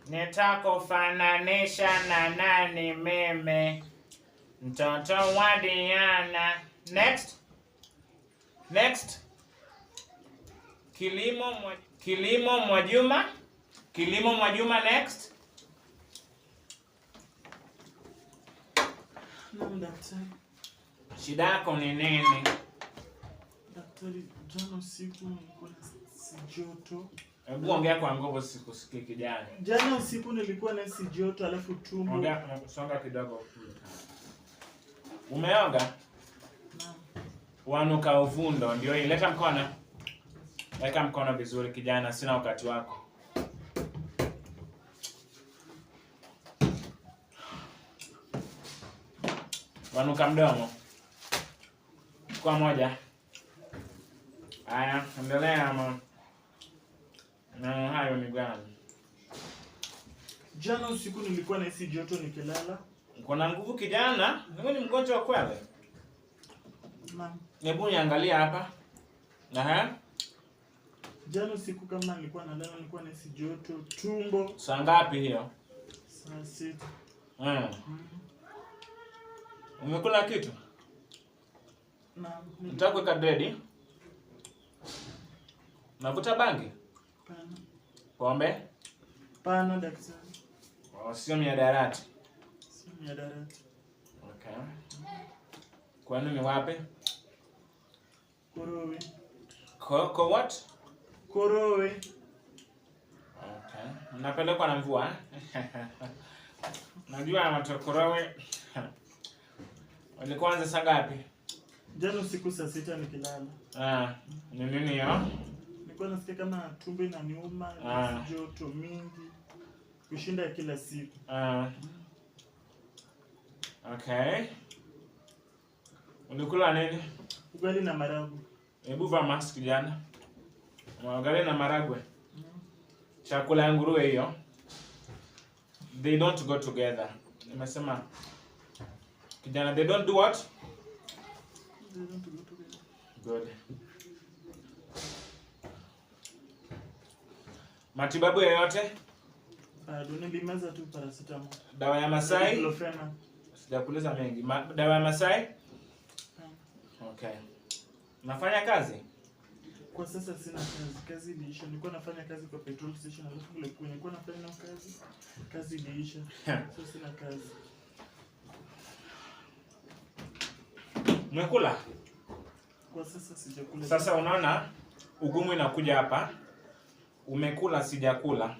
Nitakufananisha na nani mimi? Mtoto wa Diana. Next. Next. Kilimo Mwajuma. Kilimo Mwajuma, next. Naam, daktari. Shida yako ni nini? Daktari, jana usiku nilikuwa nahisi joto. Hebu ongea kwa nguvu, sikusikii kijana. Jana usiku nilikuwa nahisi joto alafu tumbo. Ongea, songa kidogo. Umeoga? Naam. Wanuka uvundo, ndio hii. Leta mkono. Weka mkono vizuri kijana, sina wakati wako. Wanuka mdomo. Kwa moja. Haya, endelea ama. Na hayo ni gani? Jana usiku nilikuwa nahisi joto nikilala. Uko na nguvu kijana? Wewe ni mgonjwa kweli? Naam. Hebu niangalie hapa. Aha. Jana usiku kama nilikuwa nalala nilikuwa nahisi joto tumbo. Saa ngapi hiyo? Saa 6. Umekula kitu? Naam. Nataka kuweka dredi. Navuta bangi? Pana. Pombe? Pana daktari. Oh, sio miadarati. Sio miadarati. Okay. Kwani ni wapi? Korowe. Ko what? Korowe. Okay. Mnapelekwa na mvua? Najua watu Korowe. Walikuwa anza saa ngapi? Jana usiku saa 6 nikilala. Ah, ni nini hiyo? Nilikuwa nasikia kama tumbo inaniuma, joto mingi kushinda kila siku. Okay. Ulikula nini? Ugali na maragwe. Hebu vaa mask kijana. Ugali na maragwe. Chakula ya nguruwe hiyo. They don't go together. Nimesema kijana, they don't do what? They don't go together. Good. Matibabu yoyote? Bado nilimeza tu paracetamol. Dawa ya Masai? Diclofenac. Sijakuuliza mengi. Dawa ya Masai? Okay. Nafanya kazi? Kwa sasa sina kazi. Kazi iliisha. Nilikuwa nafanya kazi kwa petrol station, alafu kule kwenye nilikuwa nafanya nao kazi, kazi iliisha. So sina kazi. Umekula? Kwa sasa sijakula. Sasa unaona ugumu inakuja hapa. Umekula, sijakula.